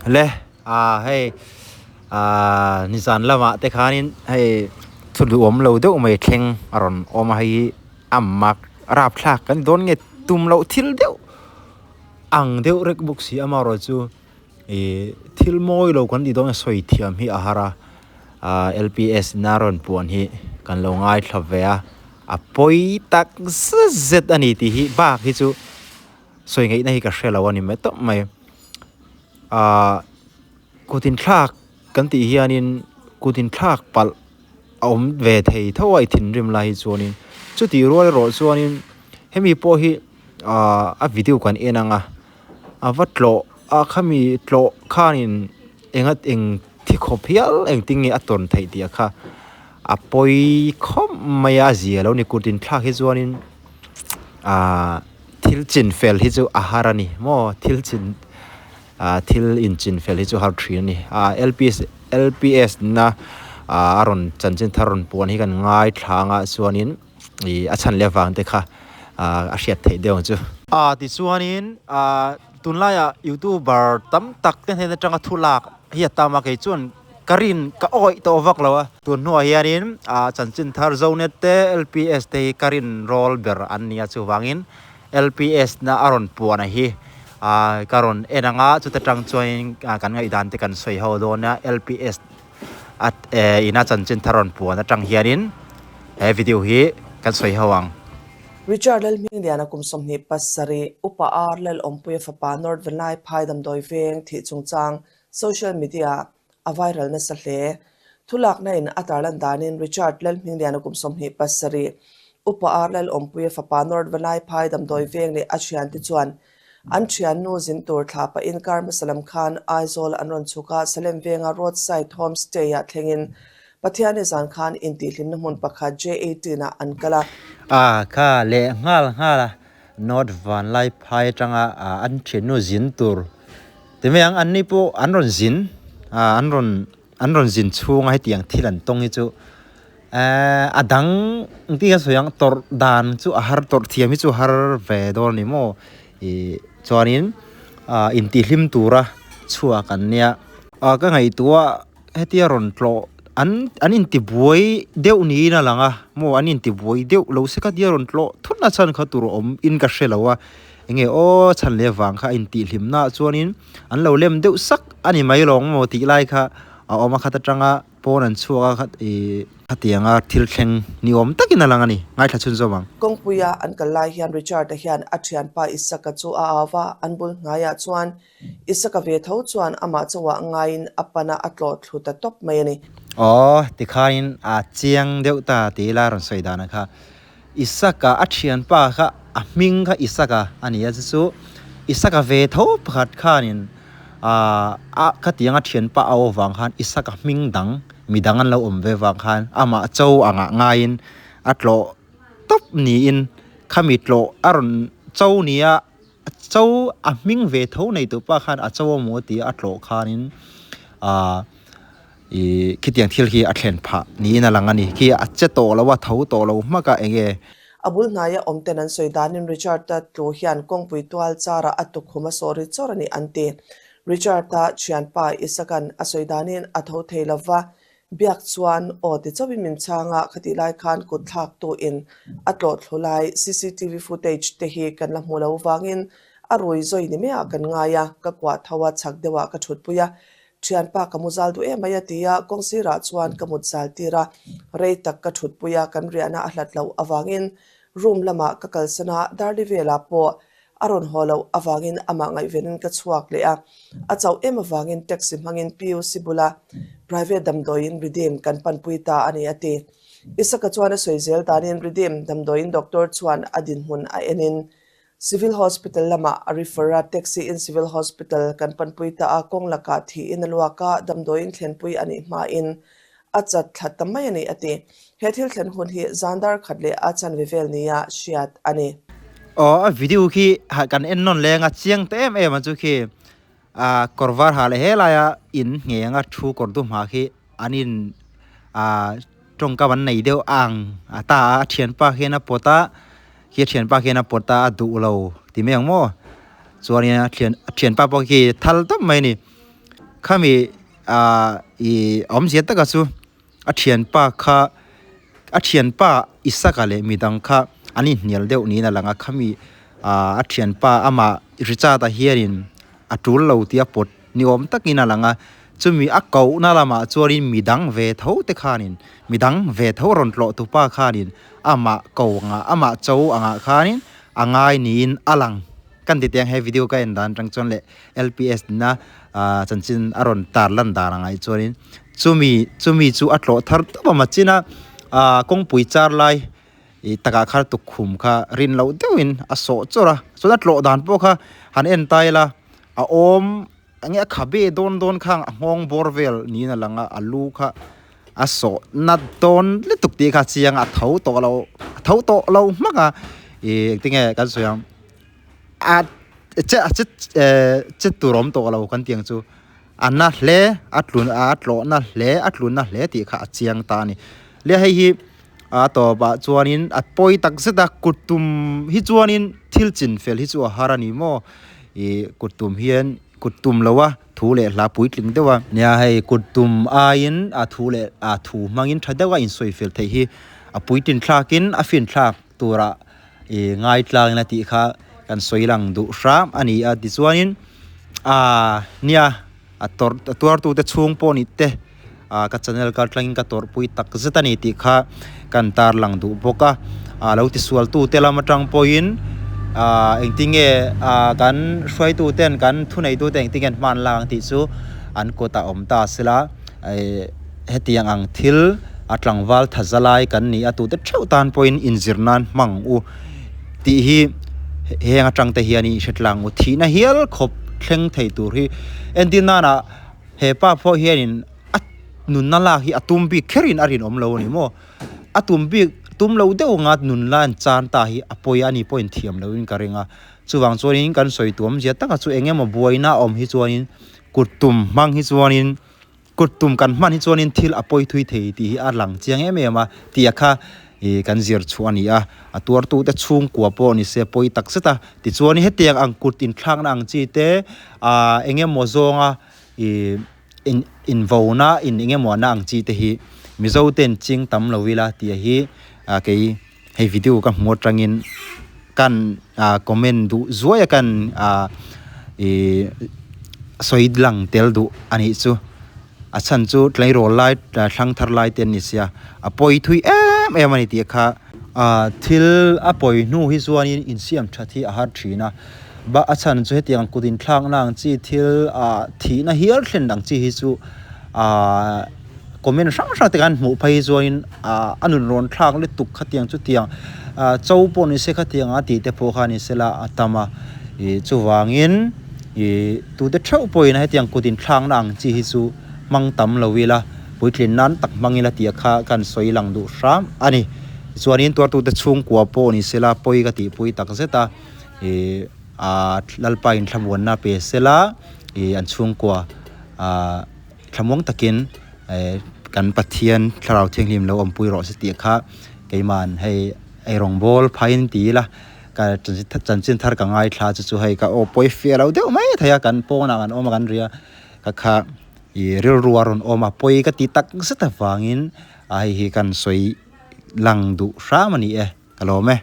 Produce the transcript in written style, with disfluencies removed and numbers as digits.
Le a hei ah nizan lamah te khanin hei thu duhawm lo deuh mai thleng a rawn awm a hei hi a mak rapthlak kan dawn nge tum loh thil deuh ang deuh rek bawk si amaherawhchu ih thil mawi lo kan tih dawn a sawi thiam hi a har a ah L P S na rawn puan hi kan lo ngaithla ve a a pawi tak zet zet a ni tih hi bak hi chu. Sawi ngaihna hi ka hre lo a ni mai tawp mai. Ahh kut inthlak kan tih hianin kut inthlak palh a awm ve thei tho a i thinrim lai hi chuanin chutih rual erawh chuanin hemi pawh hi ahh a video kan en ang a a va tlawh a khami tlawh khanin enga eng thi khawp hial engtin nge a tawn theih tih kha a pawi khawp mai a a zia lo ni kut inthlak hi chuanin ahh. Thil chin fel hi chu a har a ni maw thil chin ah thil in chin fel hi chu har thin a ni ah L P S L P S na ah a rawn chanchin thar rawn puan hi kan ngai thlang a chuanin ih a chhan leh vang te kha ah a hriat theih deuh ang chu. Ah tichuanin ah tunlaiah youtuber tam tak te hnen atanga thu lak hi a tam a kei chuan Ka rin ka awih tawh vak lo a. Tun hnuah hianin chanchin thar Zonet te LPS te hi ka rin rawl ber an nia chuvangin LPS na a rawn puan a hi ka rawn en ang a chuta tang chuanin kan ngaihdan te kan sawi ho dawn a LPS a ina chanchin thar rawn puan atang hianin he video hi kan sawi ho ang. Richard Lalhmingliana kum 27, Upa R Lalawmpuia fapa North Vanlai Phai damdawi veng thih chungchang Social media a viral nasa hle. Thulakna in a tarlan danin Richard Lalhmingliana kum 27, Upa R Lalawmpuia fapa North Vanlaiphai damdawi veng leh a thiante chuan an thiannu zin tur thla pahin kar hmasa lam khan Aizawl an rawn chhuk a, Salem venga roadside homestay ah thlengin Pathiani zan khan intihhlimna hmun pakhat J18 ah an kal a. A kha leh nghal nghal a, North Vanlaiphai atanga an thiannu zin tur Ti mai ang, anni pawh an rawn zin, ah an rawn an rawn zin chhunga hetiang thil an tawng hi chu ehh a dang engtin nge a sawi ang tawrh dan chu a har tawrh thiam hi chu a har ve dawn a ni maw ih chuanin ah intihhlim tura chhuak an nia ah ka ngaihtuah hetia rawn tlawh an an intibuai deuh niin a lang a maw an intibuai deuh lo se kha tia rawn tlawh thut na chhan kha tur a awm in ka hre lo a eng nge aw chhan leh vang kha a intihhlim na ah chuanin an lo lem deuh sak a ni mai lawng maw tih lai kha a awm a khat atanga pawn an chhuak a khat ih khatianga thil thleng ni awm takin a lang a ni ngaithla chhunzawm ang. Kawngpuia an kal lai hian Richard-a hian a thianpa Isaka chu a au va, an bul hnaiah chuan Isaka ve tho chuan amah chauhah ngaiin a pana a tlawh thlu ta tawp mai a ni. Aw, tikhain a chiang deuh ta ti ila rawn sawi dan kha. Isaka a thianpa kha a hming kha Isaka a ni a, chu chu Isaka ve tho pakhat khanin ah a khatiang a thianpa a aw vang khan Isaka hming dang midang an lo awm ve vang khan amah cho angah ngaiin a tlawh tawp niin khami tlawh a rawn cho nia. A cho a hming ve tho nei tawh pa khan a cho amaw tia a tlawh khanin ahh ih khitiang thil hi a thlen phah niin a lang a ni. Khi a che tawh lo a, tho tawh lo hmak a eng nge. A bul hnaia awm ten an sawi danin Richard-a tlu hian kawngpui tual charah a tukkhum a sawh ri chawr a ni an ti. Richard-a thianpa Isaac-a'n a sawi danin a tho thei lova, Biak chuan aw ti chauhin min chhang a, khatih lai khan kut thlak tu in a tlawh thlu lai cctv footage te hi kan la hmu lo vangin a rui zawi ni maiah kan ngai a, ka kuah tho a chhak deuhah ka thutpui a, thianpa ka mu zal duh em mai a ti a, kawng sirah chuan ka mut zal tir a, rei tak ka thutpui a, kan riahna a hlat loh avangin room lamah ka kalsan a, darli velah pawh A rawn haw loh avangin amah ngaihvenin ka chhuak leh a, a chauh em avangin taxi hmangin PUC bula private damdawiin Redeem kan panpui ta a ni a ti. Isaka chuan a sawi zel danin Redeem damdawiin doctor chuan a dinhmun a enin Civil Hospital lamah a refer a, taxi in Civil Hospital kan panpui ta a, kawng lakah thiin a luak a, damdawiin thlenpui a nih hmain a chat thla ta mai a ni, a ti. He thil thlen hun hi zan dar khat leh a chanve vel nia hriat a ni. Aw a video khi kan en nawn leng a chiang ta em em a chu khi ah kawr var ha leh helai a in ngheng a thu kawr dum ha khi an in ah tawngkam an nei deuh ang a ta a thianpa khian a pawt a khi a thianpa khian a pawt a a duh lo ti mai ang maw chuanin a thian a thianpa pawh khi thal tawp mai a ni. Khami ah ih awmzia taka chu a thianpa kha a thianpa Isaka leh midang kha an inhnial deuh niin a lang a khami ah a thianpa amah Richard-a hianin a tul lo tih a pawt ni awm takin a lang a chumi a kohna lamah chuanin midang ve tho te khanin midang ve tho rawn tlawh tupa khanin amah ko angah amah cho angah khanin a ngai niin a lang. Kan ti teng he video ka en dan atang chuan leh lps na ah chanchin a rawn tar lan dan ang ah hi chuanin chumi chumi chu a tlawh thar tawp a machin a ah kawngpui char lai ih takah khan tukkhum kha rin loh deuhin a sawh chawrh a chuan a tlawh dan pawh kha han en ta ila a awm eng nge a khabe dawn dawn khang a nghawng bawr vel niin a lang a a lu kha a sawh nat dawn lutuk tih kha a chiang a a tho tawh lo a tho tawh lo hmak a ih engtinge kan sawi ang. A che a che eh che tur awm tawh lo kan tih ang chu a na hle a tlun a tlawh na hle a tlun na hle tih kha a chiang ta a ni le hei hi a tawpah chuanin a pawi tak zet a kut tum hi chuanin thil chin fel hi chu a har a ni maw ih kut tum hian kut tum lo a thu leh hla puitling deuh a nia hei kut tum aiin a thu leh a thu hmangin tha deuh a insawi fel theih hi a puitlin thlakin a fin thlak turah. Ih ngaitlang ila tih kha kan sawi lang duh hram a ni a tichuanin aaa nia a tawrh a tuartute chhung pawh ni te ah ka channel kal tlangin ka tawrhpui tak zet a ni tih kha kan tarlang duh bawk a ah lo tisual tute lam atang pawhin ah engtinge ah kan hruaituten kan thuneitute engtinge an hman lak ang tih chu an kutah awm ta sela ih hetiang ang thil a tlangval tha za lai kan ni a tute theuh tan pawhin inzir nan hmang u tih hi heng atang te hian i hre tlang u thihna hial khawp thleng thei tur hi entir nanah he pa pawh hianin a nunna lak hi a tum bik kherin a rinawm lo a ni maw a tum bik tum lo deuh anga nunna an chan ta hi a pawi a ni pawhin thiam loin ka ring a chuvang chuanin kan sawi tuam zia taka chu eng emaw buaina a awm hi chuanin kut tum hmang hi chuanin. Kut tum kan hman hi chuanin thil a pawi thui thei tih hi a lang chiang em em a tia kha ih kan zir chhuah a ni a, a tuartute chhungkua pawh ni se pawi tak zet a, tichuan hetiang ang kut inthlakna ang chi te ah eng emaw zawnga ih in invona in eng emaw na ang chi te hi Mizo ten ching tam lo ila tia hi ah kei hei video ka hmu atangin kan ah comment duh zuai a kan ah ih sawi lang tel duh a nih chu a chhan chu tleirawl lai thlang thar lai te an ni sia a pawi thui em em a ni tih kha ah thil a pawi hnu hi chuanin insiam that hi a har thin a ba a chhan chu hetiang kut inthlakna ang chi thil ah thihna hial thlen ang chi hi chu ah. Comment hrang hrang te khan hmuh phei hi chuanin ah a nun rawn thlak lutuk khatiang chutiang ah cho pawh ni se khatiang a tih te pawh kha ni sela a tam a ih chuvangin ih tute theuh pawhin hetiang kut inthlakna ang chi hi chu hmang tam lo ila puitlin nan tak hmang ila tih kha kan sawi lang duh hram a ni chuanin tuartute chhungkua pawh ni sela pawi ka tihpui tak zet a ih ah Lalpa inthlamuanna pe sela ih an chhungkua ah. Thlamuang takin kan Pathian Thlarau Thianghlim lo awmpui rawh se tih kha keima'n hei eirawngbawl phaiin ti ila ka chanchin thar ka ngaithla chu chu hei ka aw pawi fiah lo deuh mai thei a kan pawnah kan awm a kan ria ka kha ih rilru a rawn awm a pawi ka ti tak zet avangin a hei hi kan sawi lang duh hram a ni e ka lawm e.